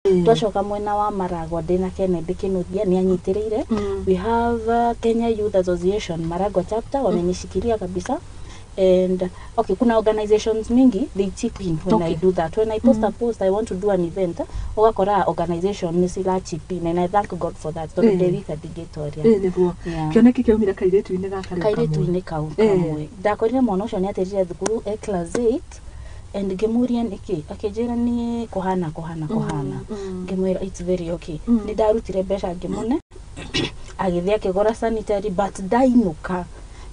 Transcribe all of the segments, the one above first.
Twacoka mwena wa Maragwa, ndĩna Kennedy Kinuthia, nĩ anyitĩrĩire. We have Kenya Youth Association Maragwa chapter, wamenishikilia kabisa. And okay, kuna organizations mingi, they chip in when I do that. When I post a post, I want to do an event, ugakora organization nĩ cira chip in, and I thank God for that, tondũ ndĩ wika ndingĩtoria. Ĩ nĩguo. Yeah. Kĩoneki kĩaumire kairĩtu-inĩ gaka rĩu kamwe. Kairĩtu-inĩ kau kamwe ndakorire mwana ũcio nĩ aterire thukuru e class 8, and ngĩmũria nĩkĩ, akĩnjĩra nĩ kũhana kũhana kũhana. Ngĩmwĩra it's very okay. Nĩ ndarutire mbeca ngĩmũne, agĩthiĩ akĩgũra sanitary, but ndainũka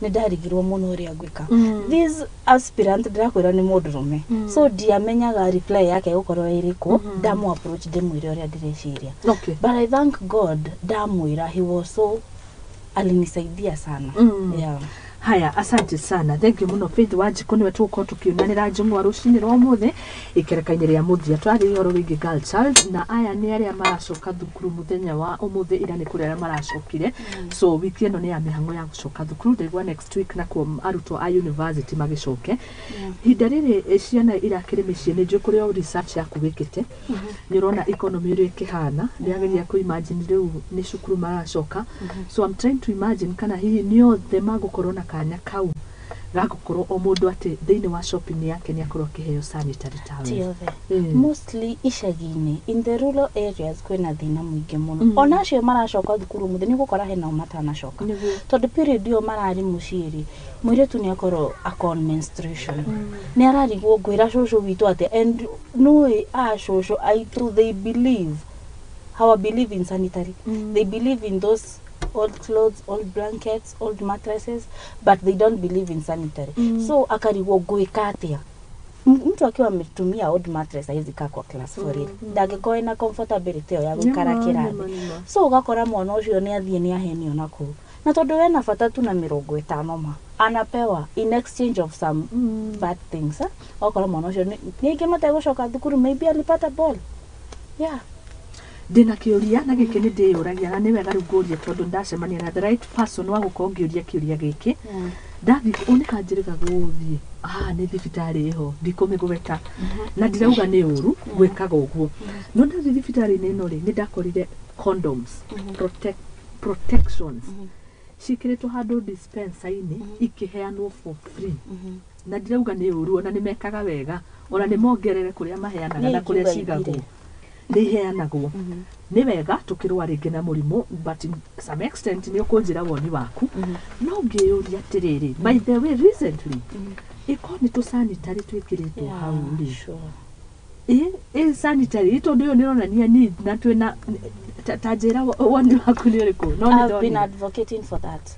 nĩ ndarigirwo mũno ũrĩa ngwĩka. This aspirant, ndĩrakwĩra nĩ mũndũrũme, so ndiamenyaga reply yake ĩgũkorwo ĩrĩkũ. Ndamũ approach ndĩmwĩre ũrĩa ndĩreciria. But I thank God, ndamwĩra, he was so, alinisaidia sana. Yeah. Haya, asante sana, thank you muno. Faith Wanjikũ nĩwe tũgũkorwo tũkĩonanĩra njũng'wa rũcinĩ rwa ũmũthĩ ikereka-inĩ rĩa mũthia. Twarĩria ũhoro wĩgiĩ girl child na aya nĩ arĩa maracoka thukuru mũthenya wa ũmũthĩ. Ira nĩ kũrĩ arĩa maracokire, so wiki ĩno nĩ ya mĩhang'o ya gũcoka thukuru. Ndaigua next week nakuo arutwo a university magĩcoke. Ihinda rĩrĩ ciana irakĩrĩ mĩciĩ, nĩ njũĩ kũrĩ o research yaku wĩkĩte, nĩ ũrona economy ũrĩa ĩkĩhana. Ndĩrageria kũ imagine rĩu nĩ cukuru maracoka, so I'm trying to imagine kana hihi nĩ othe magũkorwo na kanya kau ga gũkorwo o mũndũ atĩ thĩinĩ wa shopping yake nĩ akorwo akĩheo sanitary towels. Ti othe. Mostly icagi-inĩ, in the rural areas, kwĩna thĩna mũingĩ mũno. Ona acio maracoka thukuru mũthĩ, nĩ ũgũkora hena o matanacoka, tondũ period ĩyo mararĩ mũciĩ rĩ, mũirĩtu nĩ akorwo akon menstruation, nĩ ararigwo ngwĩra cũcũ witũ atĩa. And nũĩ a cũcũ aitũ, they believe, how I believe in sanitary. They believe in those old clothes, old blankets, old mattresses, but they don't believe in sanitary. So akarigwo ngwĩka atĩa. Mtu akiwa ametumia old mattress haizi kaa kwa class for real, ndangĩkorwo ĩna comfortability ĩyo ya gũikara Nĩma, kĩrathi. Nĩma, nĩma. So ũgakora mwana ũcio nĩ athiĩ nĩ ahenio nakũu, na tondũ wena bata tu na 50 ma anapewa in exchange of some bad things, eh? Ũgakora mwana ũcio nĩ aingĩ mategũcoka thukuru, maybe alipata ball, yeah. Ndĩna kĩũria na gĩkĩ nĩ ndĩyũragia, na nĩ wega rĩu ngũrie tondũ ndacemania na the right person wa gũkorwo ngĩũria kĩũria gĩkĩ. Ndathiĩ nĩ kanjĩrĩga gũthiĩ haha nĩ thibitarĩ ĩho, ndikũmĩgweta na ndirauga nĩ ũru gwĩkaga ũguo, no ndathiĩ thibitarĩ-inĩ ĩno rĩ, nĩ ndakorire condoms, protections ciĩkĩrĩtwo handũ dispenser-inĩ ikĩheanwo for free. Na ndirauga nĩ ũru, ona nĩ mekaga wega, ona nĩ mongerere kũrĩa maheanaga Nĩ na kũrĩa ingiuga cigagwo. ithire. Nĩ iheanagwo, nĩ wega tũkĩrũa rĩngĩ na mũrimũ, but in some extent nĩ ũkũnjĩra woni waku. No ngĩyũria atĩrĩrĩ, by the way, recently ĩkorwo nĩ tũ sanitary twĩkĩrĩtwo hau rĩ, ĩ sanitary tondũ ĩyo nĩ ĩronania need na twĩna ta njĩra woni waku nĩ ũrĩkũ, no nĩ I've been ndonire. Advocating for that.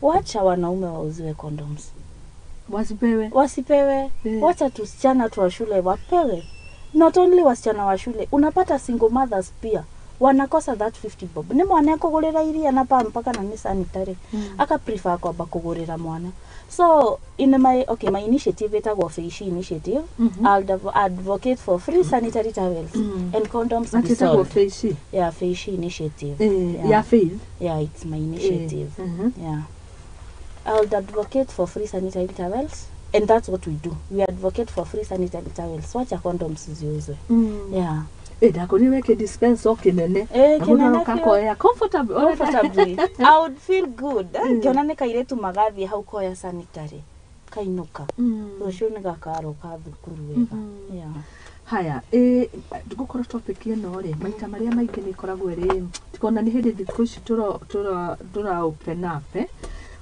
Wacha wanaume wauziwe condoms. Wasipewe? Wasipewe. Wacha tusichana tu wa shule wapewe. Not only wasichana wa shule, unapata single mothers pia wanakosa that 50 bob nĩ mwana ekũgũrĩra iria na mpaka na nĩ sanitary, aka prefer kwamba kũgũrĩra mwana. So in my, okay, my initiative ĩtagwo Feishi Initiative. I'll advocate for free sanitary towels and condoms be Atĩtagwo sold. Feishi? Yeah, Feishi Initiative. Yeah. Ya Faith? Yeah, it's my initiative. Yeah, I'll advocate for free sanitary towels, and that's what we do. We advocate for free sanitary towels. Wacha condoms ziuzwe. Yeah. Ĩ ndakorire weke dispenser o kĩnene Eh, na mũndũ kĩnene aroka biũ. akoya comfortable. Comfortably. I would feel good ngĩona nĩ kairĩtu magathiĩ hau koya sanitary kainũka, rũciũ nĩ gakaroka thukuru wega. Yeah. Haya, ĩ ngũkorwo topic ĩno rĩ, maita marĩa maingĩ nĩ ĩkoragwo ĩrĩ tikona nĩ hĩndĩ thikũ ici tũra open up,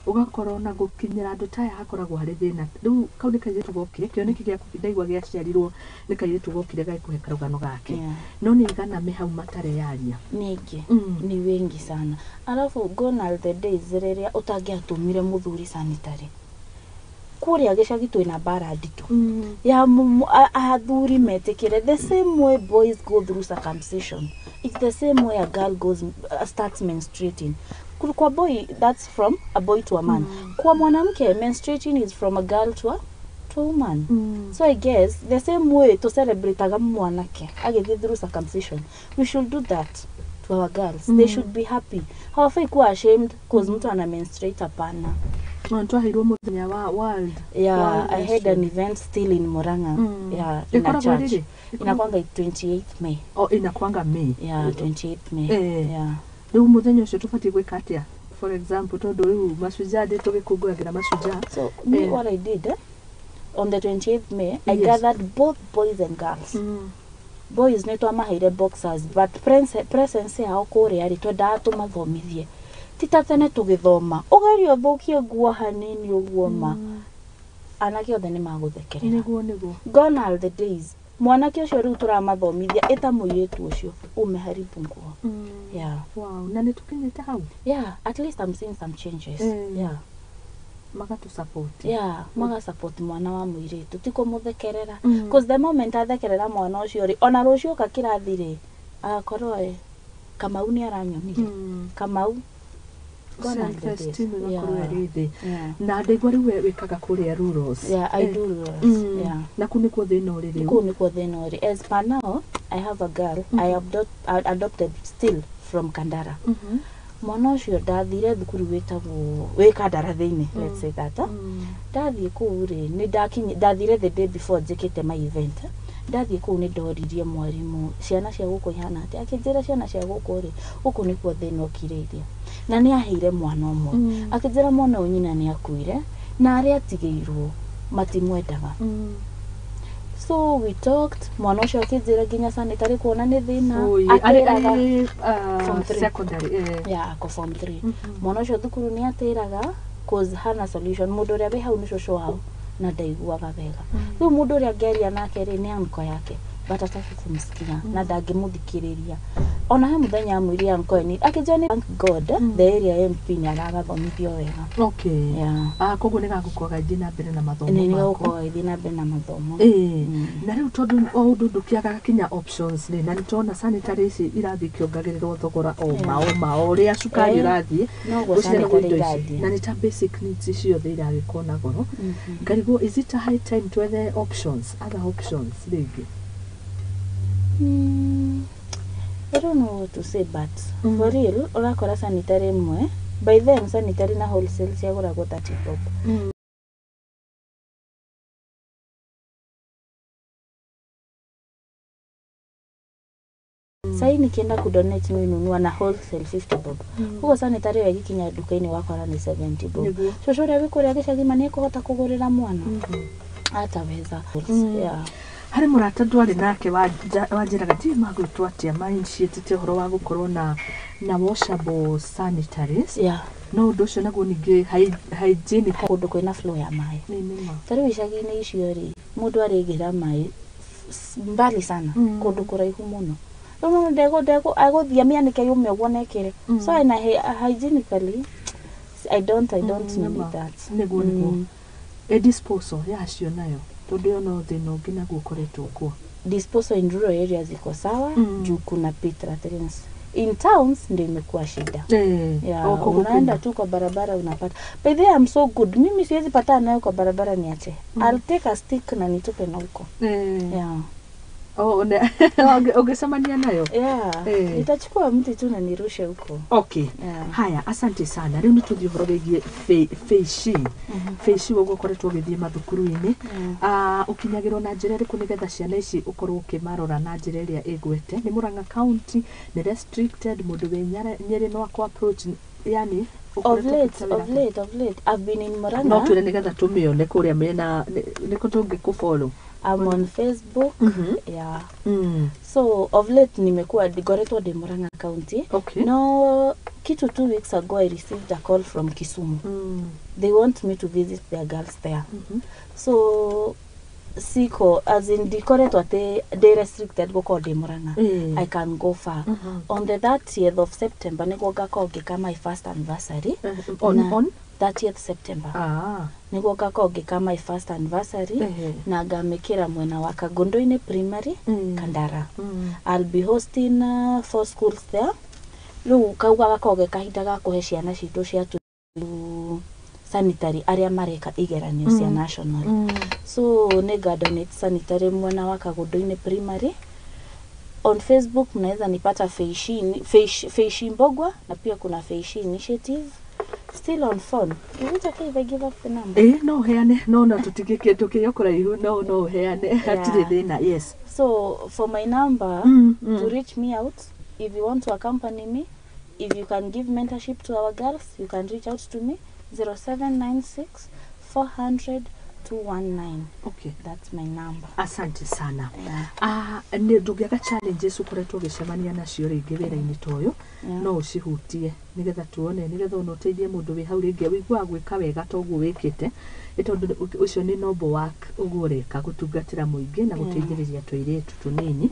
ũgakorwo na gũkinyĩra andũ ta aya hakoragwo harĩ thĩna. Rĩu kau nĩ kairĩtu gokire, kĩoneki gĩaku ndaigua gĩaciarirwo nĩ kairĩtu gokire gagĩkũhe karũgano gake. No nĩ igana me hau matareyaria? Nĩ aingĩ. Ni wengi sana. Alafu gone are the days rĩrĩa ũtangĩatũmire mũthuri sanitary. Kũrĩa gĩcagi twĩna mbara nditũ ya athuri metĩkĩre. The same way boys go through circumcision, it's the same way a girl goes, starts menstruating. Kwa boy, that's from a boy to a man. Kwa mwanamke, menstruating is from a girl to a woman. So I guess the same way to celebrate mwanake agĩthiĩ through circumcision, we should do that to our girls. They should be happy. Hawafai kuwa ashamed 'cause mtu ana menstruate. Hapana. No twaheirwo muthenya wa world. Yeah, World I had an Menstrual. event still in Murang'a. Yeah, in a Ĩkoragwo church. rĩrĩ? Inakwanga 28th May. O inakwanga May. Yeah, 28th May. Eh. Yeah. Rĩu mũthenya ũcio tũbatiĩ gwĩka atĩa? For example, tondũ rĩu mashujaa ndĩ tũgĩkũngũyagĩra mashujaa. So me, Eh. what I did on the 28th May, I Yes. gathered both boys and girls. Boys nĩ twamaheire boxers, but presence yao kũrĩa rĩ, twendaga tũmathomithie. Ti ta tene tũgĩthoma, ũgerie ũthũkie nguo hanini ũguo ma, anake othe nĩ magũthekerera. Nĩguo nĩguo. Gone are the days. Mwanake ũcio rĩu tũramathomithia, ĩta mũirĩtu ũcio umeharibu nguo. Yeah. Wow, na nĩ tũkinyĩte hau. Yeah, at least I'm seeing some changes. Yeah. Magatũ support. Yeah, maga support mwana wa mũirĩtu, ti kũmũthekerera. Cause the moment athekerera mwana ũcio rĩ, ona rũciũ oka kĩrathi rĩ, agakorwo Kamau nĩ aranyonire. Kamau. Gone are the days. Self-esteem ĩgakorwo Yeah. ĩrĩ thĩ. Yeah. Na ndaigua rĩu we wĩkaga kũrĩa rurals. Yeah, I do rurals. Yeah. Na kũu nĩkuo thĩna ũrĩ rĩu. Kũu nĩkuo thĩna ũrĩ. As per now, I have a girl I adopted still from Kandara. Mwana ũcio ndathire thukuru wĩtagwo wĩ Kandara thĩinĩ, let's say that. Ndathiĩ kũu rĩ, nĩ ndakinyi ndathire the day before njĩkĩte my event. Ndathiĩ kũu nĩ ndoririe mwarimũ ciana cia gũkũ ihana atĩa, akĩnjĩra ciana cia gũkũ rĩ, gũkũ nĩkuo thĩna ũkirĩirie. Na nĩ aheire mwana ũmwe, akĩnjĩra mwana ũyũ nyina nĩ akuire na arĩa atigĩirwo matimwendaga. So we talked, mwana ũcio akĩnjĩra nginya sanitary kuona nĩ thĩna. Oi, arĩ Atĩraga arĩ Form three. secondary. Yeah, ako form 3. Mwana ũcio thukuru nĩ atĩraga cause hana solution, mũndũ ũrĩa wĩ hau nĩ cũcũ wao na ndaiguaga wega. Rĩu mũndũ ũrĩa angĩaria nake rĩ, nĩ anko yake, but ataki kumsikia na ndangĩmũthikĩrĩria. Ona he mũthenya amwĩrire anko ni akĩnjĩra nĩ thank God the area MP nĩ aragathomithio wega. Okay. Yeah. Ah, koguo nĩ gagũkorwo gagĩthiĩ na mbere na mathomo Nĩ mako. gagũkorwo gagĩthiĩ na mbere na mathomo. Ĩĩ, na rĩu tondũ o ũndũ ndũkĩagaga kinya options rĩ, na nĩ tũrona sanitary ici irathiĩ ikĩongagĩrĩrwo thogora o ma o ma o ũrĩa cukari Eh, ũrathiĩ, noguo gũciaragwo sanitary indo ici. irathiĩ. Na nĩ ta basic needs ciothe iragĩkorwo na goro. Ngarigwo, is it a high time twethe options, other options rĩngĩ? I don't know what to say, but for real ũrakora sanitary ĩmwe by then, sanitary na wholesale ciagũragwo 30 bob. Sai nikienda kudonate mi nunua na wholesale 50 bob. Koguo sanitary ĩyo ĩgĩkinya nduka-inĩ wakora nĩ 70 bob. Nĩguo. Cũcũ ũrĩa wĩ kũrĩa gĩcagi-inĩ nĩ ekũhota kũgũrĩra mwana? Ataweza. Yeah. Harĩ mũrata ndwarĩ nake wanjĩraga ndiũĩ magwĩtwo atĩa, mainitiatĩte ũhoro wa gũkorwo na washable sanitaries. No ũndũ ũcio naguo ningĩ hygienic. Kũndũ kwĩna flow ya maĩ. Nĩ nĩma. Ta rĩu icagi-inĩ icio rĩ, mũndũ arĩgĩra maĩ mbali sana, kũndũ kũraihu mũno. Rĩu mũndũ ndegũ agũthiĩ amĩanĩke yũme ũguo na ĩkĩre. So na hygienically I don't Nĩma. need that. Nĩguo nĩguo. Ĩ disposal yacio nayo, tondũ ĩyo no thĩna ũngĩ naguo ũkoretwo kuo. Disposal in rural areas iko sawa, juu kuna pit latrines. In towns ndio imekuwa shida. Yeah, O koguo unaenda kwĩna- tu kwa barabara unapata. By the way, I'm so good. Mimi siwezi patana nayo kwa barabara niache. I'll take a stick na nitupe na huko. Yeah. Oh, ũngĩcemania nayo. Yeah. Nitachukua mti tu na nirushe huko. Okay. Yeah. Haya, asante sana. Rĩu nĩ tũthiĩ ũhoro wĩgiĩ feishi. Feishi ũguo ũkoretwo ũgĩthiĩ mathukuru-inĩ. Ah, ũkinyagĩrwo na njĩra ĩrĩkũ nĩgetha ciana ici ũkorwo ũkĩmarora na njĩra ĩrĩa ĩgwete? Nĩ Murang'a County, nĩ restricted, mũndũ wĩ Nyerĩ no akũ approach, yani Of ũkoretwo late, ũkĩruta wĩra of late, of late, I've been in atĩa? No Murang'a. twĩre nĩgetha tũmĩone kũrĩa mĩena nĩkũ tũngĩkũ follow. I'm on Facebook. Yeah. So of late nimekuwa ngoretwo ndĩ Murang'a County. No kitu 2 weeks ago I received a call from Kisumu. They want me to visit their girls there. So siko, as in ndikoretwo atĩ ndĩ restricted gũkorwo ndĩ Murang'a. I can go far. On the 30th of September nĩguo ngakorwo ngĩka my first anniversary. On on 30th September Ah. nĩguo ngakorwo ngĩka my first anniversary, na ngamĩkĩra mwena wa Kagundu-inĩ Primary, Kandara. I'll be hosting four schools there. Rĩu kau gagakorwo ge kahinda ga kũhe ciana citũ cia tu sanitary arĩa mareka igeranio cia national. So nĩ nga donate sanitary mwena wa Kagundu-inĩ Primary. On Facebook mnaweza nipata Feishi, Feishi, Feishi Mbogwa, na pia kuna Feishi Initiative. Still on phone. Is it okay if I give up the number? Ĩĩ, no ũheane, no tũtigĩkie tũkĩo kũraihu, no ũheane, hatirĩ thĩna, yes. So for my number, to reach me out, if you want to accompany me, if you can give mentorship to our girls, you can reach out to me 0796 400 219. Okay. That's my number. Asante sana. Yeah. Ah, nĩ ndũngĩaga challenges ũkoretwo ũgĩcemania nacio rĩngĩ wĩra-inĩ ta ũyũ, no ũcihutie nĩgetha tuone, nĩgetha ona ũteithie mũndũ wĩ hau rĩngĩ wĩiguaga gwĩka wega ta ũguo wĩkĩte, nĩ tondũ ũcio nĩ noble work ũguo ũreka, gũtungatĩra mũingĩ na gũteithĩrĩria tũirĩtu tũnini,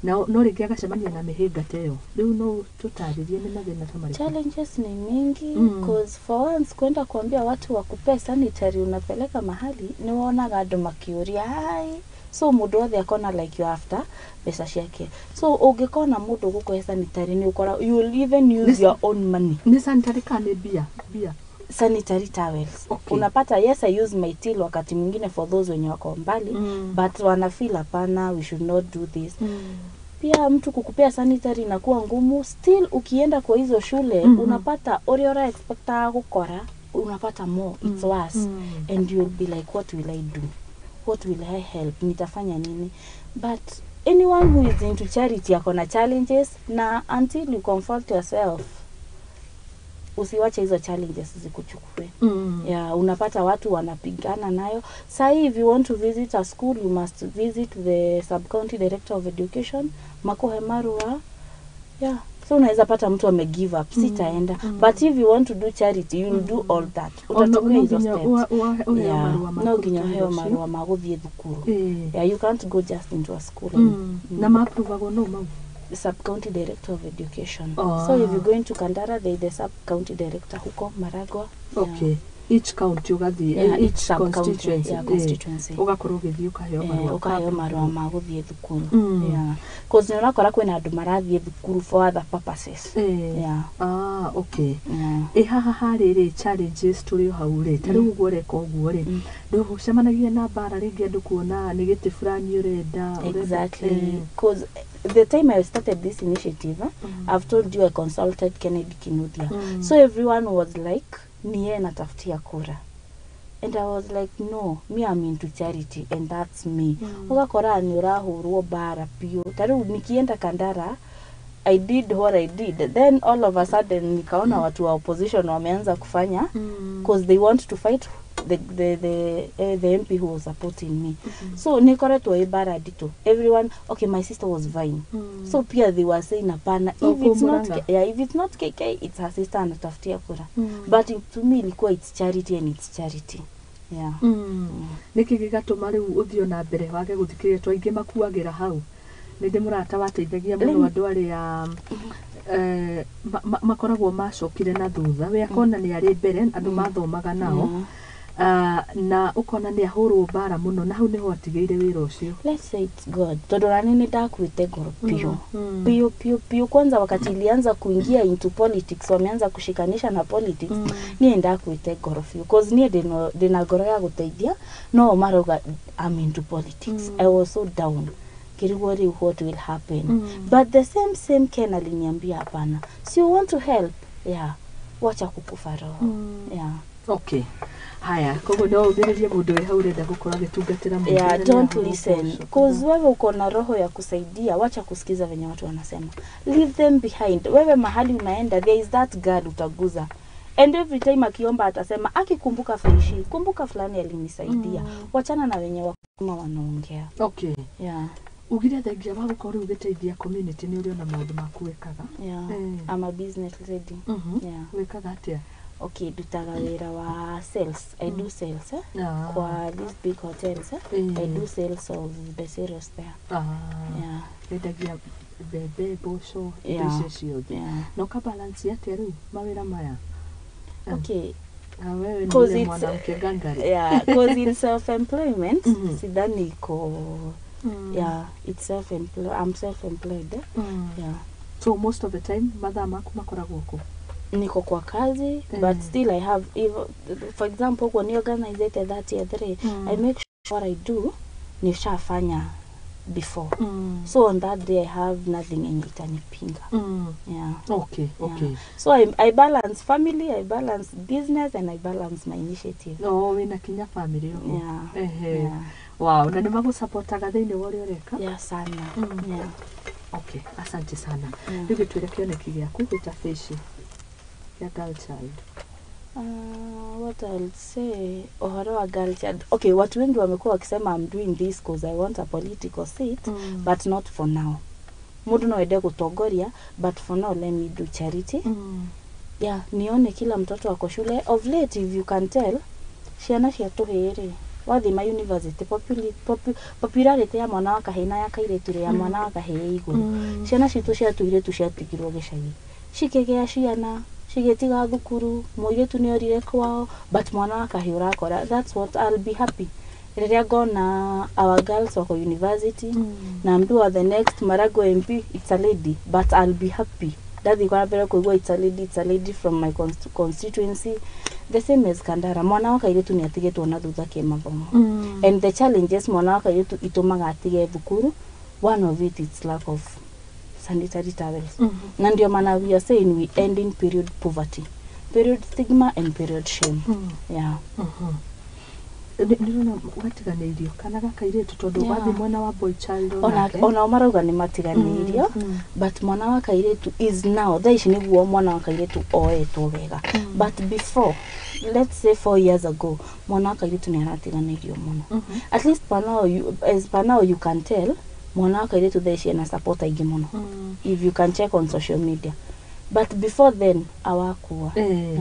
na no rĩngĩ agacemania na mĩhĩnga ta ĩyo. Rĩu no tũtarĩrie nĩ mathĩna ta marĩkũ? Challenges ni mingi, cause for once kwenda kuambia watu wakupee sanitary unapeleka mahali ni wonaga andũ makiũria hai, so mũndũ wothe akona like you after mbeca ciake. So ũngĩkona mũndũ ũgũkũhe sanitary, nĩ ũkora you will even use your own money. Nĩ sanitary kana nĩ mbia mbia? Sanitary towels. Okay. Unapata, yes, I use my till wakati mwingine for those wenye wako mbali, but wana feel hapana, we should not do this. Pia mtu kukupea sanitary inakuwa ngumu. Still ukienda kwa hizo shule, unapata ũrĩa ũra expectaga gũkora, unapata more, it's worse, and you'll be like, what will I do? What will I help? Nitafanya nini? But anyone who is into charity akona challenges, na until you comfort yourself, usiwache hizo challenges zikuchukue. Yeah, unapata watu wanapigana nayo. Sahi if you want to visit a school, you must visit the sub county director of education makuhe marua. Yeah, so unaweza pata mtu ame give up, sitaenda. But if you want to do charity, you will do all that. Utatumia No hizo nginya steps. Ũheo Yeah, marũa ma no nginya kũruta ũheo wĩra ũcio. Marũa ma gũthiĩ thukuru. Yeah, you can't go just into a school and, Na ma-approvagwo no mau? Sub-county director of education. Ah. So if you go into Kandara, there is the sub-county director huko Maragua. Yeah. Okay, each county ũgathiĩ, Yeah, each each sub-county, constituency, yeah, constituency. Ũgakorwo ũgĩthiĩ ũkaheo marũa. Ũkaheo marũa ma gũthiĩ thukuru. Yeah. 'Cause nĩ ũrakora kwĩna andũ marathiĩ thukuru for other purposes. Yeah. Ah, okay. Yeah. Ĩ haha harĩ rĩ, challenges tũrĩ o hau rĩ, ta rĩu ũguo ũreka ũguo rĩ, ndũcemanagia na mbara rĩngĩ, andũ kuona nĩ gĩtĩ fulani ũrenda? Exactly. Because the time I started this initiative, I've told you I consulted Kennedy Kinuthia. So everyone was like, niye natafutia kura. And I was like, no, me, I'm into charity and that's me. Ũgakora nĩ ũrahũrwo mbara biũ. Ta rĩu nikienda Kandara, I did what I did. Then all of a sudden nikaona watu wa opposition wameanza kufanya, because they want to fight the MP who was supporting me. So nikoretwo ĩ mbara nditũ. Everyone, okay, my sister was vying. So pia they were saying hapana, Oh, if it's not Murang'a. Yeah, if it's not KK, it's her sister anatafutia kura. But to me ilikuwa it's charity and it's charity. Yeah. Nĩkĩ gĩgatũma rĩu ũthiĩ na mbere wage gũthikĩrĩria to aingĩ makuagĩra hau? Nĩ ndĩ mũrata wateithagia mũno andũ arĩa makoragwo macokire na thutha, we akona nĩ arĩ mbere andũ mathomaga nao. Ah, na ũkona nĩ ahũrwo mbara mũno, na hau nĩho atigĩire wĩra ũcio. Let's say it's God. Tondũ nani nĩ ndakuĩte ngoro biũ biũ biũ biũ. Kwanza wakati ilianza kuingia into politics, wameanza kushikanisha na politics, niĩ ndakuĩte ngoro biũ, cause niĩ ndĩna ngoro ya gũteithia, no marauga I'm into politics. I was so down, ngĩrigwo rĩu what will happen. But the same same Ken aliniambia, hapana, si you want to help? Yeah, wacha kukufa roho. Yeah. Okay, haya, koguo no ũthĩrĩrie mũndũ wĩ hau ũrenda gũkorwo agĩtungatĩra mũingĩ Yeah, na don't nĩahũrwo listen, ũcio. cause wewe uko na roho ya kusaidia. Wacha kusikiza venye watu wanasema, leave them behind. Wewe mahali unaenda, there is that girl utaguza, and every time akiomba atasema, akikumbuka Faishi, kumbuka fulani alinisaidia. Wachana na wenye wakuma wanaongea. Okay. Yeah. Ugire thengia wa gũkorwo rĩu ũgĩteithia community, nĩ ũrĩ ona maũndũ maku wĩkaga? Yeah. I'm a business lady. Yeah. Wĩkaga atĩa? Okay, ndutaga wĩra wa sales. I do sales, eh? Ah. Kwa these big hotels, eh? I do sales of the cereals there. Ah. Yeah. Wendagia mbembe, mboco, indo icio ciothe? Yeah. Na ũkabalance atĩa rĩu mawĩra maya? Okay. Ah, wewe ni 'Cause yule it's, mwanamke gangari. Yeah, cause in self employment, sidhani iko. Yeah, it's self employed. I'm self employed, eh? Yeah. So most of the time mathaa maku makoragwo kũ? Niko kwa kazi, but still I have, if, for example kwa ni organized that year three, I make sure what I do nishafanya. before. So on that day I have nothing yenye itanipinga. Yeah. Okay, okay. Yeah. So I balance family, I balance business and I balance my initiative. No, wĩna kinya family ũguo. Yeah. Ehe. Yeah. Wow, na nĩ magũcapotaga thĩinĩ wa ũrĩa ũreka? Yeah, sana. Yeah. Okay, asante sana. Yeah. Rĩu gĩtwĩre kĩoneki gĩaku gĩta Feishi ya girl child. What I'll say ũhoro wa girl child. Okay, watu wengi wamekuwa wakisema I'm doing this cause I want a political seat, but not for now. Mũndũ no ende gũtongoria, but for now let me do charity. Yeah, nione kila mtoto ako shule. Of late, if you can tell, ciana cia tũhĩĩ rĩ, wathiĩ ma university popularity ya mwana wa kahĩĩ na ya kairĩtu rĩ, ya mwana wa kahĩĩ ĩ igũrũ. Ciana citũ cia tũirĩtu ciatigirwo gĩcagi, cikĩgĩa ciana, cigĩtiga thukuru, mũirĩtu nĩ orire kwao, but mwana wa kahĩĩ ũrakora. That's what I'll be happy rĩrĩa ngona our girls wako university. Naambiwa the next Maragua MP, it's a lady, but I'll be happy ndathiĩ kwa mbere kũigua it's a lady, it's a lady from my constituency. The same as Kandara, mwana wa kairĩtu nĩ atigĩtwo na thutha kĩmathomo. And the challenges mwana wa kairĩtu itũmaga atige thukuru, one of it is lack of sanitary towels. Na ndio maana we are saying we ending period poverty, period stigma and period shame. Yeah. Nĩrona gatiganĩirio kana gakairĩtu tondũ wathiĩ mwena wa boy child ona onake. Onao marauga nĩ matiganĩirio, but mwana wa kairĩtu is now, thaa ici nĩguo mwana wa kairĩtu oetwo wega. But before, let's say 4 years ago, mwana wa kairĩtu nĩ aratiganĩirio mũno. At least per now you, as per now you can tell mwana wa kairĩtu thaa ici ena support aingĩ mũno, if you can check on social media, but before then awakua.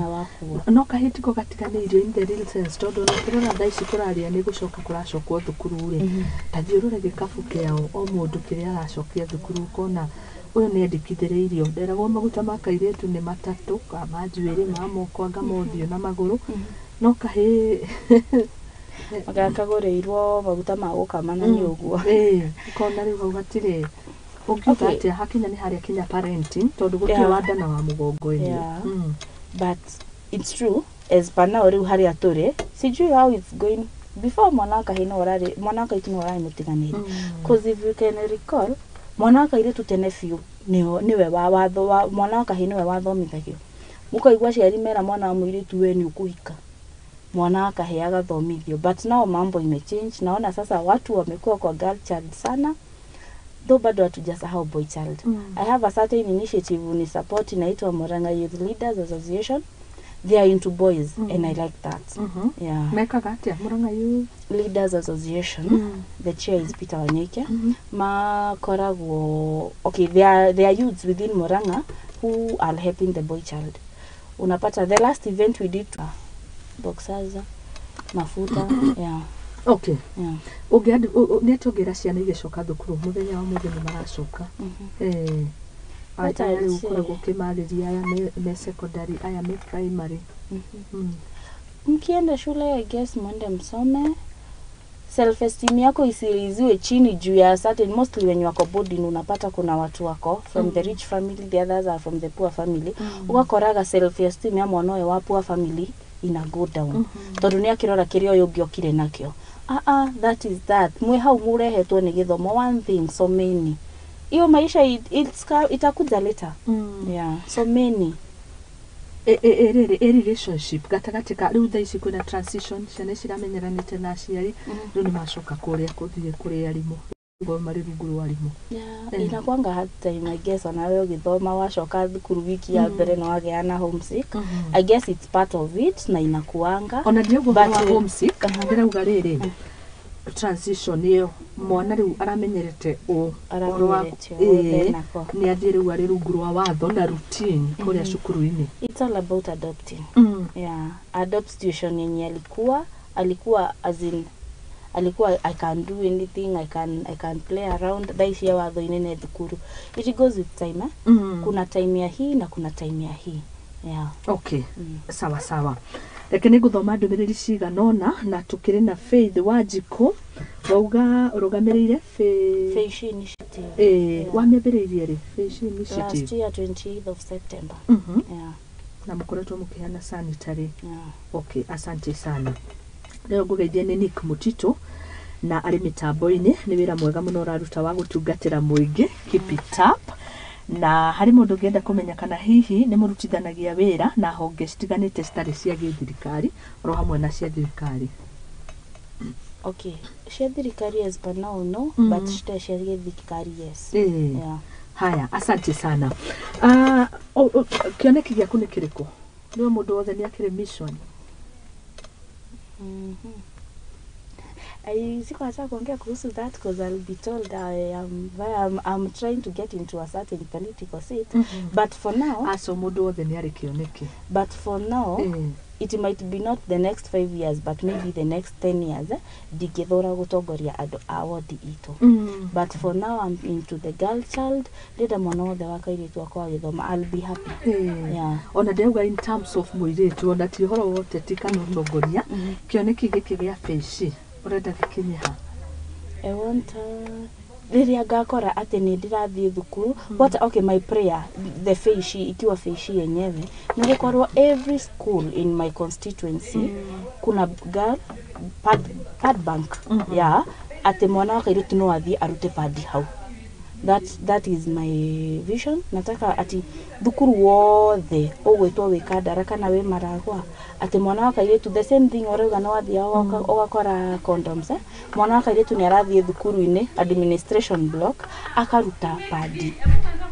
Awakua. No kahĩtiko gatiganĩirio in the real sense, tondũ ona ũkĩrora thaa ici tũraria nĩ gũcoka kũracokwo thukuru rĩ, ta thiĩ ũrore gĩkabu kĩao o mũndũ kĩrĩa aracokia thukuru, ũkona ũyũ nĩ endĩkithĩrĩirio, nderagwo maguta ma kairĩtu nĩ matatũ ka ma njuĩrĩ, ma moko, anga ma ũthiũ na magũrũ, no kahĩĩ Gakagũrĩirwo maguta ma gũkama na nĩ ũguo. Ĩĩ, ũkona rĩu hau hatirĩ ũngiuga atĩa hakinya nĩ harĩa kinya parenting, tondũ gũtirĩ wa nda na wa mũgongo ĩyo. But it's true, as per now rĩu harĩa tũrĩ, sijui how it's going before, mwana wa kahĩĩ no ũrarĩ, mwana wa kairĩtu no ũrarĩ mũtiganĩri. Cause if you can recall, mwana wa kairĩtu tene biũ nĩwe wa watho wa mwana wa kahĩĩ nĩwe wathomithagio, mũkaigua aciari mera mwana wa mũirĩtu we nĩ ũkũhika, mwana wa kahĩĩ agathomithio. But now mambo imechange, naona sasa watu wamekuwa kwa girl child sana, though bado hatujasahau boy child. I have a certain initiative ni support inaitwa Murang'a Youth Leaders Association. They are into boys and I like that. Yeah. Mekaga atĩa Murang'a Youth Leaders Association. The chair is Peter Wanyike. Makoragwo, okay, there are youths within Murang'a who are helping the boy child. Unapata the last event we did, boxers, mafuta, yeah. Okay. Yeah. Ũngĩ nĩ atĩ ciana igĩcoka thukuru mũthenya wa mũthĩ nĩ maracoka. What aya I'd rĩu say- ũkoragwo ũkĩmarĩria aya me secondary, aya me primary. Mkienda shule, I guess mwende msome. Self esteem yako isiiziwe chini juu ya certain, mostly when you wako boarding, unapata kuna watu wako from the rich family, the others are from the poor family. Ugakoraga self esteem ya mwana ũyũ wa poor family ina go down tondũ nĩ akĩrora kĩrĩa ũyũ ũngĩ okire nakĩo. Ah ah, that is that. Mwĩ hau mũrehetwo nĩ gĩthomo. One thing, someni. Hiyo maisha itakuja later. Yeah, someni. Ĩrĩrĩ ĩ relationship gatagatĩ ka rĩu thaa ici kwĩna transition, ciana ici iramenyeranĩte na aciari, rĩu nĩ macoka kũrĩa kũthiĩ kũrĩ arimũ. Gũkorwo marĩ rungu rwa arimũ. Yeah, inakwanga hard time, I guess. Onawe ũgĩthoma wacoka thukuru wiki ya mbere no wagĩa na homesick. I guess it's part of it na inakuanga. Ona ndiauga But, ũhoro wa homesick, ndĩrauga rĩrĩ transition ĩyo mwana rĩu aramenyerete ũ ũhoro wa Aramenyerete ũũ, then ako. Nĩ athiĩ rĩu arĩ rungu rwa watho na routine kũrĩa cukuru-inĩ. It's all about adopting. Yeah, adopt situation yenye alikuwa, as in alikuwa I can do anything, I can play around. Thaa ici ya watho-inĩ nĩ thukuru. It goes with time, eh? Kuna time ya hii na kuna time ya hii, yeah. Okay, sawa sawa, reke nĩ ngũthoma ndũmĩrĩri cigana ũna na tũkĩrĩ na Faith Wanjikũ, wauga ũrũgamĩrĩire Feishi Initiative. Wamĩambĩrĩirie rĩ Feishi Initiative? Last year, 28th of September. Yeah. Na mũkoretwo mũkĩheana sanitary? Yeah. Okay, asante sana. Leo ngũgeithia nĩ Nick Mutito. Na arĩ mĩtambo-inĩ nĩ wĩra mwega mũno ũraruta wa gũtungatĩra mũingĩ. Keep it up. Na harĩ mũndũ ũngĩenda kũmenya kana hihi nĩ mũrutithanagia wĩra na honge citiganĩte citarĩ cia gĩthirikari oro hamwe na cia thirikari. Okay, cia thirikari as per now no, but citarĩ cia gĩthirikari yes. Yeah. Haya, asante sana. Kĩoneki gĩaku nĩ kĩrĩkũ? Nĩwe mũndũ wothe nĩ akĩrĩ mission. I sikuwa kuongea kuhusu that because I'll be told I'm trying to get into a certain political seat. But for now, Aca, mũndũ wothe nĩ arĩ kĩoneki. But for now, it might be not the next 5 years, but maybe the next 10 years, ndingĩthũra gũtongoria andũ a wodi itũ. But for now I'm into the girl child. Ndĩrenda mwana wothe wa kairĩtu akwa agĩthoma, I'll be happy. Yeah. Ona ndĩrauga in terms of mũirĩtu, ona ti ũhoro wa ũteti kana ũtongoria, kĩoneki gĩkĩ gĩa Feishi ũrenda gĩkinye ha? I want rĩrĩa ngakora atĩ nĩ ndĩrathiĩ thukuru, what, okay, my prayer, the Feishi, ikiwa Feishi yenyewe nĩ gũkorwo every school in my constituency kuna girl pad bank, yeah, atĩ mwana wa kairĩtu no athiĩ arute padi hau. That is my vision. Nataka ati thukuru wothe ũgwĩtwo wĩ Kandara kana wĩ Maragwa, atĩ mwana wa kairĩtu, the same thing ũrauga nĩ wathiaga ũgakora condoms, eh? Mwana wa kairĩtu nĩ arathiĩ thukuru-inĩ administration block akaruta padi,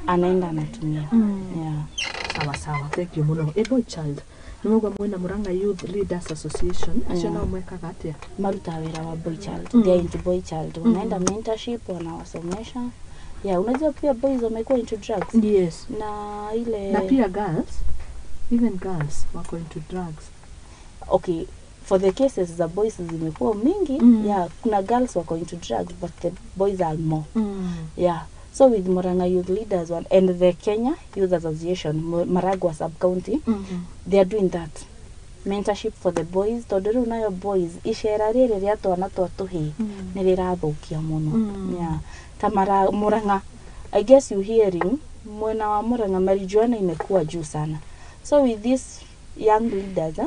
anaenda anatumia. Yeah. Sawa sawa, thank you mũno. A boy child, nĩ mauga mwĩna Murang'a Youth Leaders Association, acio nao mwekaga atĩa? Maruta wĩra wa boy child. They are into boy child, wanaenda mentorship, wanawasomesha. Yeah, unajua pia boys wamekuwa into drugs na ile Na pia girls, even girls wako into drugs. Okay, for the cases za boys zimekuwa mingi. Yeah, kuna girls wako into drugs, but the boys are more. Yeah, so with Murang'a Youth Leaders one and the Kenya Youth Association Maragua sub county, they are doing that mentorship for the boys, tondũ rĩu nayo boys icera rĩrĩ rĩa twana twa tũhĩĩ nĩ rĩrathũkia mũno. Yeah. Ta Murang'a, I guess you hearing mwena wa Murang'a marijuana imekuwa juu sana. So with these young leaders,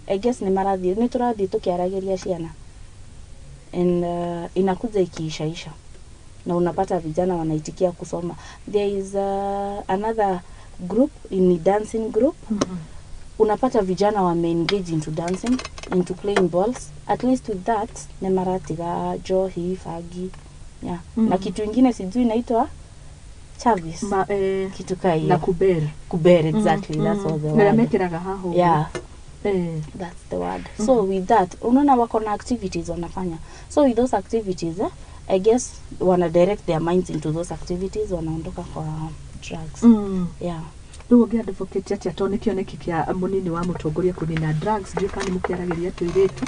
I guess nĩ marathiĩ, nĩ tũrathiĩ tũkĩaragĩria ciana and inakuja ikiishaisha na unapata vijana wanaitikia kusoma. There is another group in dancing group. Unapata vijana wameengage into dancing, into playing balls. At least with that nĩ maratiga njohi, fagi, yeah. Na kitu ingine sijui inaitwa Chavis. Ma, kitu kaa na hiyo. Kuber. Kuber, exactly, that's all the Marĩa word. mekĩraga haha ũguo. Yeah. That's the word. So with that unaona wako na activities wanafanya. So with those activities, I guess wana direct their minds into those activities, wanaondoka kwa drugs. Yeah. Rĩu ũngĩ advocate atĩa, tondũ nĩ kĩoneki kĩa mũnini wa mũtongoria kũnina drugs? Ndiũĩ kana nĩ mũkĩaragĩria tũirĩtu,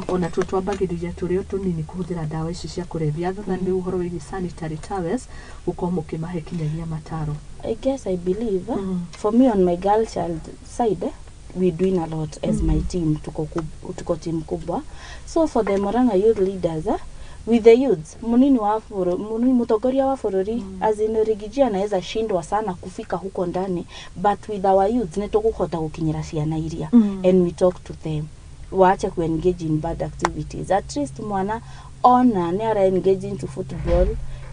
ona tuo twambagĩrĩria tũrĩ o tũnini kũhũthĩra ndawa ici cia kũrebia, other than rĩu ũhoro wĩgiĩ sanitary towels, gũkorwo mũkĩmahe kinyagia mataro. I guess I believe, for me on my girl child side, we're doing a lot as my team. Tuko team kubwa. So for the Murang'a Youth Leaders, with the youths, munini wa munini mutongoria wa bũrũri, as in Riggy G, anaweza shindwa sana kufika huko ndani, but with our youths nĩ tũkũhota gũkinyĩra ciana iria and we talk to them waache kuengage in bad activities. At least mwana ona nĩ ara engage into football,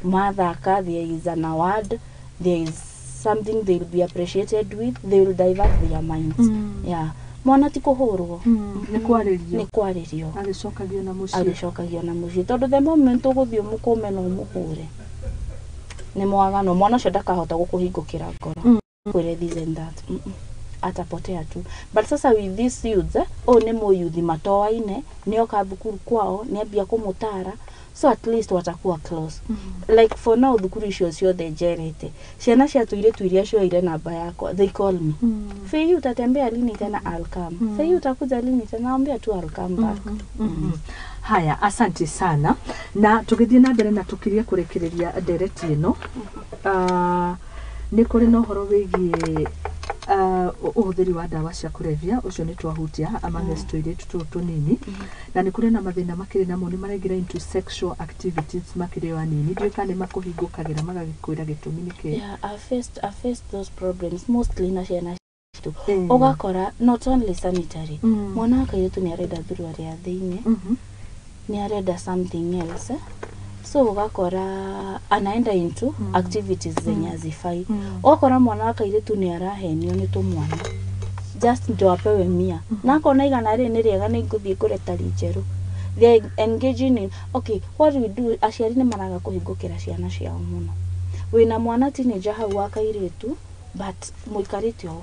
mathaka, there is an award, there is something they will be appreciated with, they will divert their minds. Yeah, mwana ti kũhũrwo. Nĩ kwarĩrio. Nĩ kwarĩrio. Agĩcokagio na mũciĩ. Agĩcokagio na mũciĩ, tondũ the moment ũgũthiĩ ũmũkũme na ũmũhũre nĩ mwagano, mwana ũcio ndakahota gũkũhingũkĩra ngoro kwĩre this and that. Atapotea tu. But sasa with these youths, ũyũ nĩ mũyuthi matoaine, nĩoka thukuru kwao nĩambia kũmũtara, so at least watakuwa close. Like for now thukuru icio ciothe njerete, ciana cia tũirĩtu iria cioire namba yakwa, they call me, "Fei, utatembea lini tena? I'll come. Fei, utakuja lini tena?" Naambia tu, "I'll come back." Haya, asante sana. Na tũgĩthiĩ na mbere na tũkirie kũrĩkĩrĩria ndereti ĩno, nĩ kũrĩ na ũhoro wĩgiĩ ũhũthĩri wa ndawa cia kũrebia, ũcio nĩ twahutia amongst tũirĩtu tũtũ tũnini, na nĩ kũrĩ na mathĩna makĩrĩ namo, nĩ maraingĩra into sexual activities makĩrĩ o anini. Ndiũĩ kana nĩ makũhingũkagĩra magagĩkwĩra gĩtũmi nĩ kĩĩ. Yeah, I faced those problems mostly na ciana citũ. Ũgakora not only sanitary, mwana wa kairĩtu nĩ arenda thuruarĩ ya thĩinĩ. Nĩ arenda something else, eh? So ũgakora anaenda into activities zenye hazifai. Ũgakora mwana wa kairĩtu nĩ arahenio nĩ tũmwana just ndio apewe 100, na akona 100 rĩ nĩ rĩega, nĩ ngũthiĩ ngũre tari njerũ. They are engaging in, okay, what we do, aciari nĩ maraga kũhingũkĩra ciana ciao mũno. Wĩna mwana teenager hau wa kairĩtu, but mũikarĩte ũũ.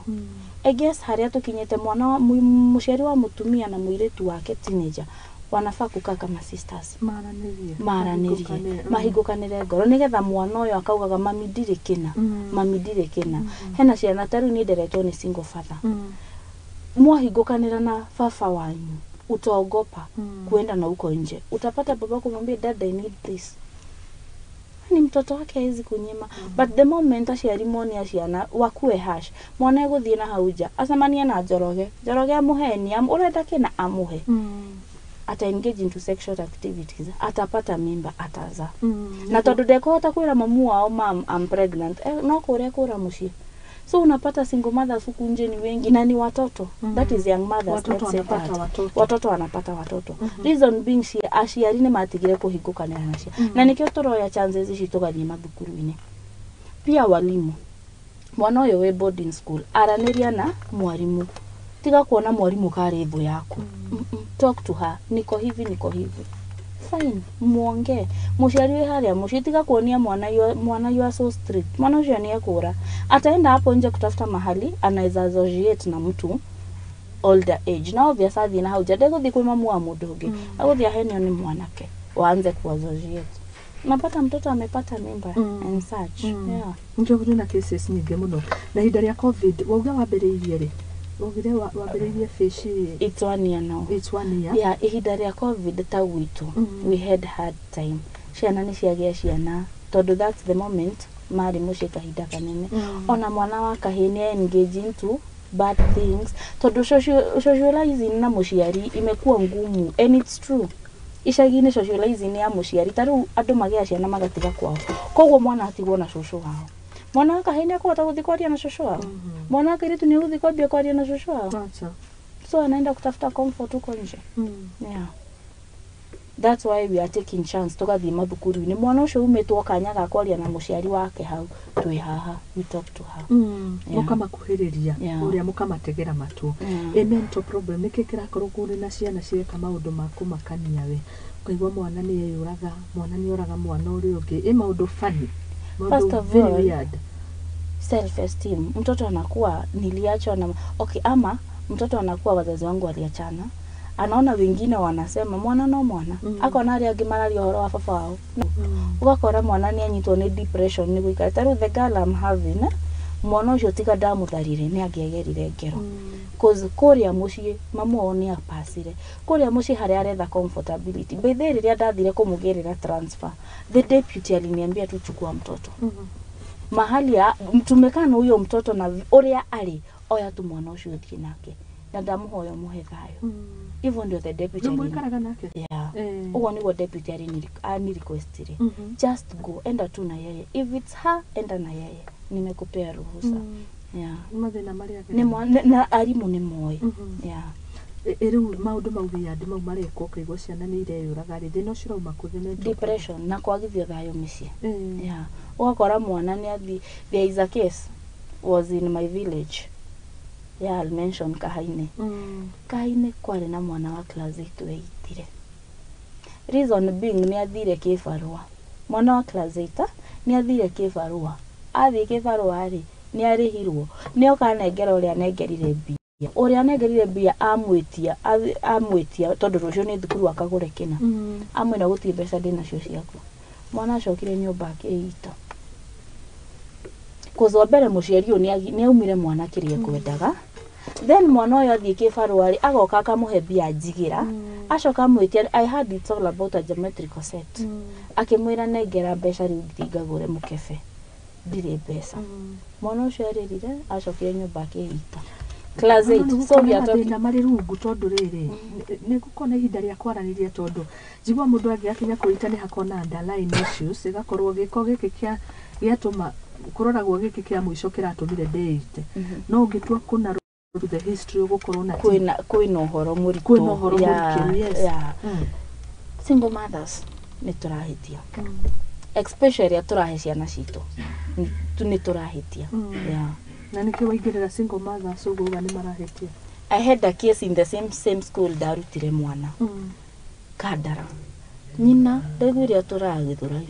I guess harĩa tũkinyĩte, mwana wa mũciari wa mũtumia na mũirĩtu wake teenager wanafaa kukaa kama sisters. Maranĩrie. Maranĩrie. Mahingũkane. Mahingũkanĩre ngoro, nĩgetha mwana ũyũ akaugaga, "Mami, ndirĩ kĩna." "Mami, ndirĩ kĩna." Hena ciana ta rĩu niĩ nderetwo nĩ single father. Mwahingũkanĩra na baba wanyu, utaogopa kuenda na uko nje. Utapata baba kumwambia, "Dad, I need this." Ni mtoto wake, hawezi kunyima. But the moment aciari monia ciana wakue hash, mwana egũthiĩ na hau nja acemanie na Njoroge, Njoroge amũhenie, ũrenda kĩna, amũhe, ata engage into sexual activities, atapata mimba, atazaa. Na tondũ ndekũhota kwĩra mamu wao, "Mam, I'm pregnant," no kũrĩa kũra mũciĩ. So unapata single mothers huku nje ni wengi na ni watoto. That is young mothers. Watoto Let's say wanapata that. watoto. Watoto wanapata watoto. Reason being, aciari nĩ matigire kũhingũkanĩra nacio, na nĩkĩo tũroya chances ici tũgathiĩ mathukuru-inĩ. Pia walimu, mwana ũyũ wĩ boarding school, aranĩria na mwarimũ. Tiga kuona mwarimũ karĩ thũ yaku. Talk to her, "Niko hivi, niko hivi." Fine, muongee. Mũciari wĩ harĩa mũciĩ, tiga kuonia mwana mwana you are so strict. Mwana ũcio nĩ ekũra, ataenda hapo nje kutafuta mahali anaweza associate na mtu older age, na obvious athiĩ na hau nja, ndegũthiĩ kwĩ mamu wa mũndũ ũngĩ, agũthiĩ ahenio nĩ mwanake, waanze kuassociate, napata mtoto amepata mimba and such. Yeah. Nĩkĩo kũrĩ na cases nyingĩ mũno. Na ihinda rĩa COVID, wauga wambĩrĩirie rĩ? Waugire wambĩrĩirie Fish? It's one year now. It's one year. Yeah, ihinda rĩa COVID ta gwitũ, we had hard time. Ciana nĩ ciagĩa ciana tondũ that's the moment marĩ mũciĩ kahinda kanene. Ona mwana wa kahĩĩ nĩ engage into bad things tondũ socializing na mũciari imekuwa ngumu. And it's true, icagi-inĩ socializing ya mũciari, ta rĩu andũ magĩa ciana magatiga kwao, koguo mwana atigwo na cũcũ wao. Mwana wa kahĩĩ nĩ akũhota gũthiĩ kwaria na cũcũ wao? Mwana wa kairĩtu nĩ agũthiĩ kwambia kwaria na cũcũ wao? Acha. So anaenda kutafuta comfort huko nje. Yeah, that's why we are taking chance tugathiĩ mathukuru-inĩ. Mwana ũcio umĩtwo kanya ga kwaria na mũciari wake hau, twĩ haha, we talk to her. Yeah. Mũkamakuhĩrĩria ũrĩa mũkamategera matũ. Ĩ mental problem, nĩkĩ kĩrakorwo kũrĩ na ciana cireka maũndũ ma kũmakania? We ũkaigua mwana nĩ eyũraga, mwana nĩ oraga mwana ũrĩa ũngĩ, ĩ maũndũ funny, maũndũ First of very all, weird. Self esteem. Mtoto anakuwa, "Niliachwa na," okay, ama mtoto anakuwa, "Wazazi wangu waliachana." Anaona wengine wanasema mwana no mwana. Akona arĩa angĩ mararia ũhoro wa baba wao. Ũgakora mwana nĩ anyitwo nĩ depression nĩ gũikara. Ta rĩu the girl I'm having, mwana ũcio tiga ndamũtharire nĩ angĩagerire ngero. Cause kũrĩa mũciĩ mamu wao nĩ apacire kũrĩa mũciĩ harĩa aretha comfortability. By the way, rĩrĩa ndathire kũmũgĩrĩra transfer, the deputy aliniambia tu, "Chukua mtoto." Mahali ya tumekaa na huyo mtoto na ũrĩa arĩ, "Oya tu mwana ũcio ũthiĩ nake, na ndamũhoya ũmũhe thayũ." Hivyo ndio the deputy Nĩ mũikaraga nake? Yeah. Eh. Ũguo nĩguo deputy anirequestire. "Just go, enda tu na yeye. If it's her, enda na yeye, nimekupea ruhusa." Yeah. Mathĩna marĩa Nĩ na arimũ nĩ moĩ. Yeah. Rĩu maũndũ mau weird mau marekwo, ũkaigua ciana nĩ ireyũraga rĩ, thĩna ũcio ũrauma kũ? The mental problem. Depression na kwagithio thayũ mĩciĩ. Yeah. Ũgakora mwana nĩ athi, there is a case was in my village. Yeah, I'll mention Kahaine. Kahaine kwarĩ na mwana wa class 8 weitire. Reason being, nĩ athire kĩbarũa. Mwana wa class 8 nĩ athire kĩbarũa. Athiĩ kĩbarũa rĩ, nĩ arĩhirwo, nĩ oka anengera ũrĩa anengerire mbia, ũrĩa anengerire mbia amwĩtia, amwĩtia tondũ rũciũ nĩ thukuru akagũre kĩna. Amwĩra, "Gũtirĩ mbeca ndĩnacio ciaku." Mwana acokire nyũmba akĩita. Cause wa mbere mũciari ũyũ nĩ aumire mwana kĩrĩa ekwendaga. Then mwana ũyũ athiĩ kĩbarũa rĩ, agoka akamũhe mbia njigĩra, acoka amwĩtia, I heard it's all about a geometrical set. Akĩmwĩra, "Nengera mbeca rĩu thiĩ ngagũre mũkebe, ndirĩ mbeca." Mwana ũcio arĩrire, acokire nyũmba akĩita. Class 8. So we are talking Mathĩna marĩ rungu, tondũ rĩrĩ nĩ gũkorwo na ihinda rĩa kwaranĩria, tondũ njigua mũndũ angĩgakinya kwĩita nĩ hakorwo na underlying issues, ĩgakorwo gĩko gĩkĩ kĩa gĩatũma kũroragwo gĩkĩ kĩa mũico kĩratũmire ndĩite. No ũngĩtua kũna the history, ũgũkorwo na kwĩna ũhoro mũritũ. Kwĩna ũhoro Yeah, mũrikĩru, yes. Yeah. Single mothers nĩ tũrahĩtia, especially ĩrĩa tũrahe ciana citũ nĩ tũrahĩtia. Yeah. Na nĩkĩ waingĩrĩra single mothers ũguo uga nĩ marahĩtia? I had a case in the same school ndarutire mwana Kandara, nyina ndaiguire atũraga Gĩthũrai,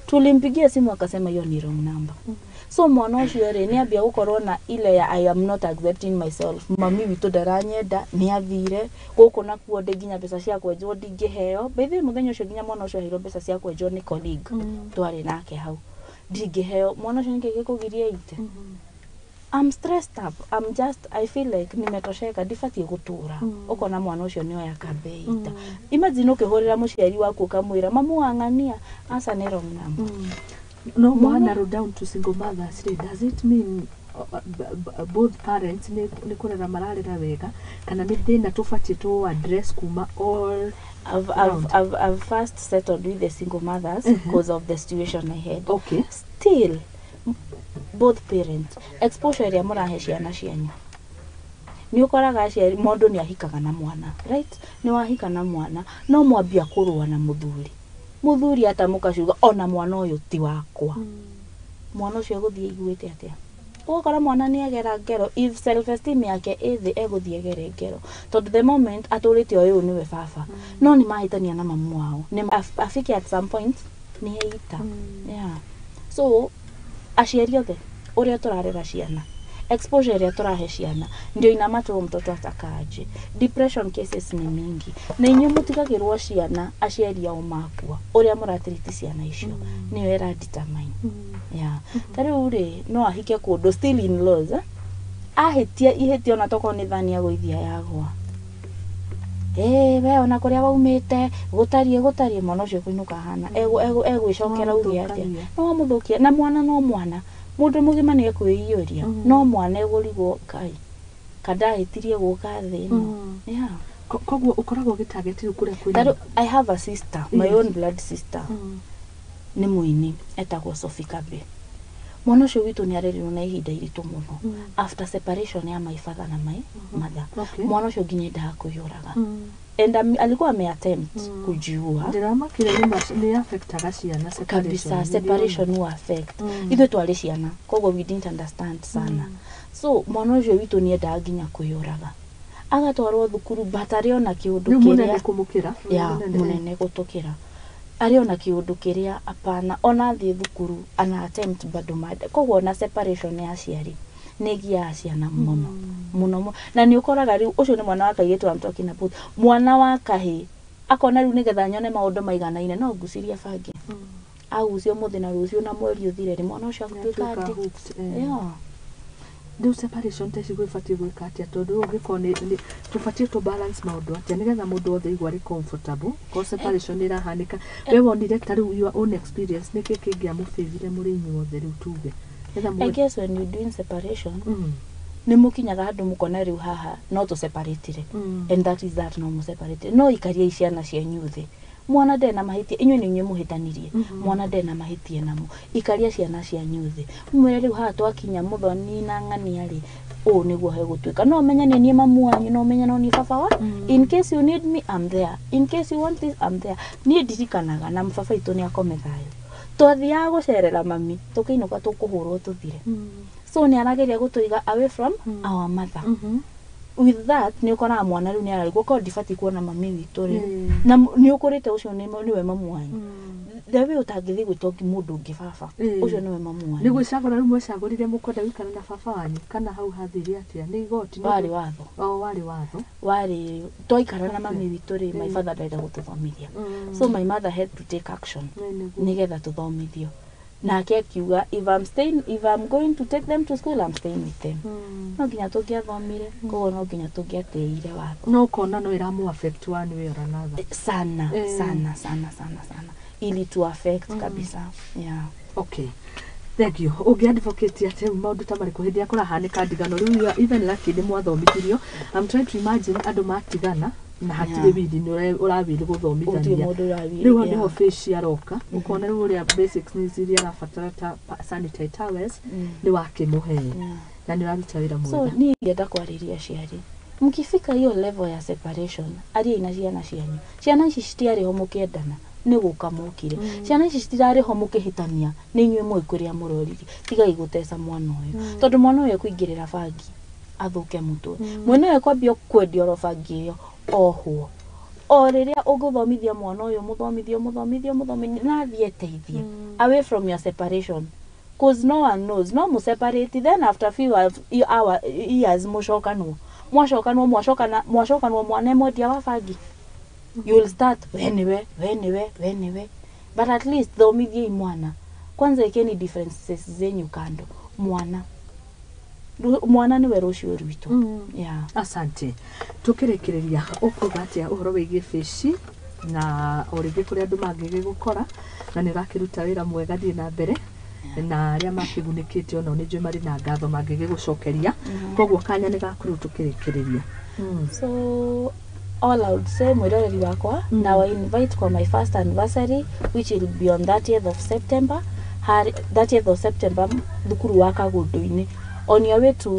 tulimpigia simu akasema hiyo ni wrong number. So mwana ũcio rĩ, nĩ ambia gũkorwo na ile ya "I am not accepting myself, mami witũ ndaranyenda, nĩ athire gũkũ nakuo, ndĩ nginya mbeca cia kwenjwo ndingĩheo." By the way, mũthenya ũcio nginya mwana ũcio aheirwo mbeca cia kwenjwo nĩ colleague twarĩ nake hau, ndingĩheo. Mwana ũcio nĩkĩ gĩkũgiria ite? I'm stressed up, I'm just, I feel like nimetosheka, ndibatiĩ gũtũra. Ũkona mwana ũcio nĩ oya kambe ita. Imagine ũkĩhũrĩra mũciari waku ũkamwĩra mamu wang'ania, aca, nĩ wrong number. No mwana down to single mothers rĩ, does it mean both parents nĩ kũrera mararera wega, kana nĩ thĩna tũbatiĩ tũ address kuma all round? I've first settled with the single mothers because of the situation I had. Still, both parents, exposure ĩrĩa mũrahe ciana cianyu, nĩ ũkoraga aciari, mũndũ nĩ ahikaga na mwana, right? Nĩ wahika na mwana, no mwambia kũrũa na mũthuri, mũthuri atamũka ciugo, "Ona mwana ũyũ ti wakwa." Mwana ũcio egũthiĩ aiguĩte atĩa? Ũgakora mwana nĩ agera ngero. If self esteem yake ĩ thĩ, egũthiĩ egere ngero, tondũ the moment atũrĩte ũyũ nĩwe baba, no nĩ mahĩtania na mamu wao, nĩ afike at some point nĩ eita. Yeah. So aciari othe, ũrĩa tũrarera ciana, exposure ĩrĩa tũrahe ciana ndio inamata mtoto atakaje. Depression cases nĩ mingi, na inyuĩ mũtigagĩrwo ciana aciari ao makua, ũrĩa mũratiriti ciana icio nĩyo ĩra determine. Yeah. Ta rĩu rĩ, no ahike kũndũ, still in laws, eh? Ahĩtia ihĩtia, ona tokorwo nĩ thani agũithia yagwa, ĩĩ we ona kũrĩa waumĩte gũtariĩ gũtariĩ, mwana ũcio kũinũka hana egwĩcokera uge atĩa? Wamũthũkania. No wamũthũkia. Na mwana no mwana, mũndũ mũgima nĩ ekwĩiyũria, no mwana egũrigwo kai kandahĩtirie gũka thĩ ĩno. Yeah. Koguo ũkoragwo ũgĩtarget rĩu kũrĩa kwĩna Tarĩu I have a sister, my own blood sister, nĩ mũini etagwo Sophie Kabe. Mwana ũcio witũ nĩ arerirwo na ihinda iritũ mũno after separation ya my father na my mother. Mwana ũcio nginya endaga kwĩyũraga and alikuwa ameattempt kujiua. Ndĩramakire nĩ affectaga ciana separation. Kabisa, Nĩ separation hu affect. Ithuĩ twarĩ ciana, koguo we didn't understand sana. So mwana ũcio witũ nĩ endaga nginya kwĩyũraga, agatwarwo thukuru, but arĩ ona kĩũndũ Rĩu mũnene kĩrĩa kũmũkĩra. Ya. Mũnene. Mũnene gũtũkĩra, arĩ ona kĩũndũ kĩrĩa apana, ona athiĩ thukuru ana attempt bado mad. Koguo ona separation ya aciari nĩ ĩgiaga ciana mũno mũno mũno, na nĩ ũkoraga rĩu ũcio nĩ mwana wa kairĩtu I'm talking about. Mwana wa kahĩ akona rĩu nĩgetha nyone maũndũ maiganaine, no ngucirie bangi, agucio mũthĩ na rũciũ na mweri ũthire rĩ, mwana ũcio atuĩka Nĩatuĩka addict. hooked, eh. Yeah. Rĩu separation ta ici gwĩbatiĩ gwĩka atĩa? Tondũ rĩu ũngĩkorwo tũbatiĩ tũ balance maũndũ atĩa nĩgetha mũndũ wothe aigua arĩ comfortable ko separation nĩ ĩrahanĩka? We wonire ta rĩu your own experience, nĩkĩ kĩngĩamũbĩvire mũrĩ inyuothe rĩu tuge nĩgetha I guess when you doing separation, nĩ mũkinyaga handũ mũkona rĩu haha no tũseparatire and that is that. No mũseparate, no ikariai ciana cianyu thĩ. Mwana ndarĩ na mahĩtia, inyuĩ nĩ inyuĩ mũhĩtanirie. Mwana ndarĩ na mahĩtia namo. Ikaria ciana cianyu thĩ, mwĩre rĩu haha twakinya, mũthoni na ng'ania rĩ, ũũ nĩguo hegũtuĩka. No ũmenye nĩ niĩ mamu wanyu, no ũmenye no niĩ baba wa. In case you need me, I'm there. In case you want this, I'm there. Niĩ ndirikanaga na baba itũ nĩ akome thayũ, twathiaga gũcerera mami, tũkĩinũka tũkũhũrwo tũthire. So nĩ arageria gũtũiga away from our mother. With that, nĩ ũkoraga mwana rĩu nĩ ararigwo korwo ndibatiĩ kuona mami witũ rĩ. Na nĩ ũkũrĩte, ũcio nĩwe mamu wanyu, the way ũtangĩthiĩ gwĩta mũndũ ũngĩ baba. Ũcio nĩwe mamu Nĩ wanyu. gwĩcagũra rĩu mwecagũrire mũkwenda gũikara na baba wanyu, kana hau hathire atĩa? Nĩ igoti? Warĩ watho. O warĩ watho. Warĩ twaikara na mami witũ rĩ, my father ndarenda gũtũthomithia, so my mother had to take action Nĩ nĩguo. nĩgetha tũthomithio. Nake akiuga, if I'm staying, if I'm going to take them to school, I'm staying with them. No nginya tũngĩathomire, koguo no nginya tũngĩatĩire watho. No ũkona no ĩramũ affect one way or another. Sana. Sana sana sana sana, ili to affect kabisa, yeah. Okay, thank you. Ũngĩ advocate atĩ rĩu maũndũ ta marĩkũ hĩndĩ ĩrĩa kũrahanĩka ndigano? Rĩu you are even lucky nĩ mwathomithirio. I'm trying to imagine andũ matigana na hatirĩ wili nĩ ũrawili gũtirĩ gũthomithania. Mũndũ ũrawili. Rĩu hau nĩho face aroka, ũkona rĩu ũrĩa basics needs iria arabatara ta sanitary towels nĩ wakĩmũhe na nĩ ũraruta wĩra So mwega. niĩ ingĩenda kwarĩria aciari. Mkifika hiyo level ya separation, ariai na ciana cianyu. Ciana ici citiarĩ ho mũkĩendana, nĩ gũka mokire. Ciana ici citirarĩ ho mũkĩhĩtania, nĩ inyuĩ mũĩ kũrĩa mũroririe. Tigai gũteca mwana ũyũ, tondũ mwana ũyũ ekũingĩrĩra bangi athũke mũtwe. Mwana ũyũ ekwambia kwendia oro bangi ĩyo ohwo. O rĩrĩa ũgũthomithia mwana ũyũ, mũthomithie, mũthomithie, mũthomithie, na athiĩ eteithie away from your separation, cause no one knows. No mũseparate, then after few hour, years mũcokanwo, mwacokanwo, mwacokana, mwacokanwo, mwana e mwendia wa bangi, you will start we niwe, we niwe, we niwe. But at least thomithiei mwana kwanza, ikeni differences zenyu kando. Mwana mwana niwe rũciũ rwitũ. Yeah. Asante. Tukĩrĩkĩrĩria, ũkuga atĩa ũhoro wĩgiĩ bĩci na o rĩngĩ kũrĩa andũ mangĩgĩgũkora, na nĩ ũrakĩruta wĩra mwega, thiĩ na mbere, na arĩa makĩgunĩkĩte onao nĩ njũĩ marĩ na ngatho mangĩgĩgũcokeria, koguo kanya nĩ gaku rĩu tũkĩrĩkĩrĩria. So all I would say, mwĩroreri wakwa, now I invite kwa my first anniversary, which will be on 30th of September. Hari, 30th of September, thukuru wa Kagundu-inĩ, on your way to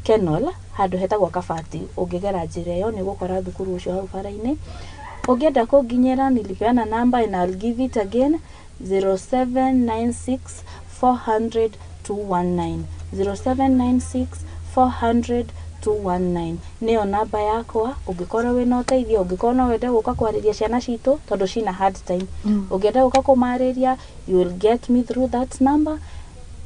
Kenol, handũ hetagwo Kabati. Ũngĩgera njĩra ĩyo nĩ ũgũkora thukuru ũcio hau bara-inĩ. Ũngĩenda kũnginyĩra, nilipeana number and I'll give it again: 0796 400 219, 0796 400 219 nĩyo namba yakwa. Ũngĩkorwo wĩna ũteithio, ũngĩkorwo no wende gũka kwarĩria ciana citũ tondũ cina hard time, ũngĩenda gũka kũmarĩria, you will get me through that number.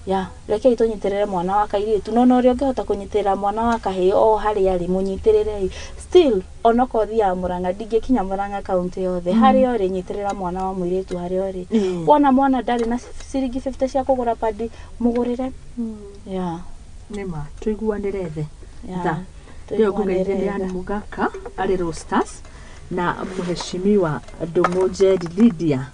Ya rekei tũnyitĩrĩre mwana wa kairĩtu, no na ũrĩa ũngĩhota kũnyitĩrĩra mwana wa kahĩĩ o harĩa arĩ, mũnyitĩrĩrei still, onokorwo thiaga Mũrang'a, ndingĩkinya Mũrang'a kaunti yothe. Harĩa ũrĩ, nyitĩrĩra mwana wa mũirĩtu harĩa ũrĩ. Wona mwana ndarĩ na ciringi 50 cia kũgũra padi, mũgũrĩre. Yeah. Nĩma tũiguanĩre the. Yeah. Tha rĩo ngũgeithie nĩ Tũiguanĩre Ann tha. Mugaka arĩ Rosters na mũheshimiwa Ndũng'ũ Njeri Lydia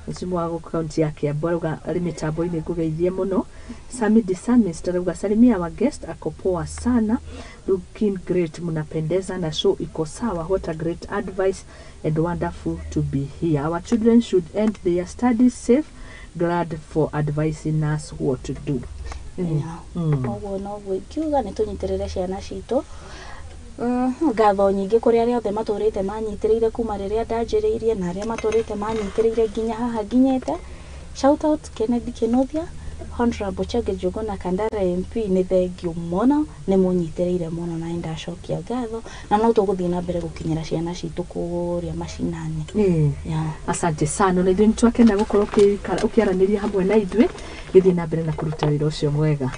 mũcimu wa gũkũ kaunti ya Kiambu, arauga arĩ mĩtambo-inĩ, ngũgeithie mũno. Sami Disamist arauga, "Salimia our guest, ako poa sana, looking great, mnapendeza na show iko sawa. What a great advice and wonderful to be here. Our children should end their studies safe. Glad for advising us what to do." Yeah. Ũguo noguo ingiuga, nĩ tũnyitĩrĩre ciana citũ. Ngatho nyingĩ kũrĩ arĩa othe matũrĩte manyitĩrĩire kuma rĩrĩa ndanjĩrĩirie na arĩa matũrĩte manyitĩrĩire nginya haha nginyĩte. Shout out Kennedy Kinuthia, Honorable Chege Njuguna Kandara MP, nĩ thengiũ mũno, nĩ mũnyitĩrĩire mũno na nĩndacokia ngatho, na no tũgũthiĩ na mbere gũkinyĩra ciana citũ kũrĩa macinani. Yeah. Asante sana, na ithuĩ nĩtwakena gũkorwo ũkĩaranĩria hamwe na ithuĩ. Gĩthiĩ na mbere na kũruta wĩra ũcio mwega,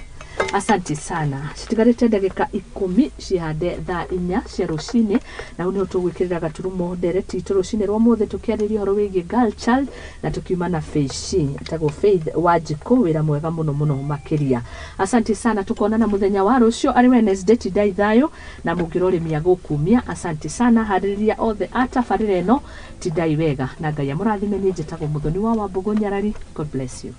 asante sana. Citigarĩte ndagĩka 10 cihande thaa 4 cia rũcinĩ, na hau nĩho tũgwĩkĩrĩra gaturumo ndereti itũ rũcinĩ rwa mũthĩ, tũkĩarĩria ũhoro wĩgiĩ girl child na tũkiuma na Feishi etagwo Faith Wanjikũ. Wĩra mwega mũno mũno makĩria, asante sana. Tũkonana mũthenya wa rũciũ arĩ Wednesday. Tindai thayũ na mũngĩra ũrĩmi agũkumia. Asante sana harĩrĩria othe a tabarĩra ĩno. Tindai wega na Ngai amũrathime. Niĩ njĩtagwo Mũthoni wa Wambũgũ Nyarari. God bless you.